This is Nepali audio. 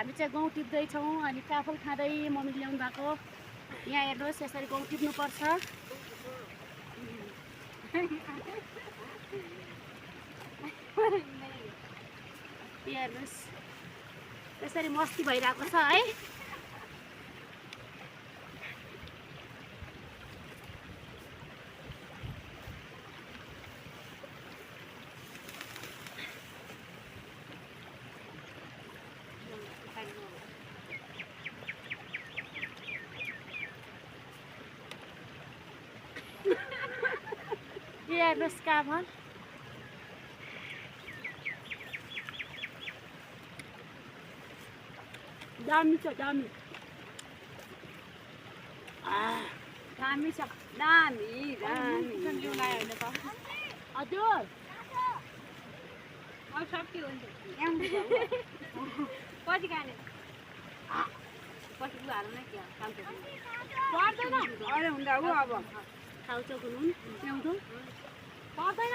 हामी चाहिँ गहुँ टिप्दैछौँ अनि काफल खाँदै मम्मीले ल्याउनु भएको। यहाँ हेर्नुहोस् यसरी गहुँ टिप्नुपर्छ। हेर्नुहोस् यसरी मस्ती भइरहेको छ है। हेर्नुहोस् काफल दामी छ दामी दामी छ दामी दामी हजुर अब सक्यो हुन्छ पछि खाने पछि लु हाल्नु न क्या काम पर्दैन अरे हुँदा ऊ अब खाउँछ नुन ल्याउँछु पर्दैन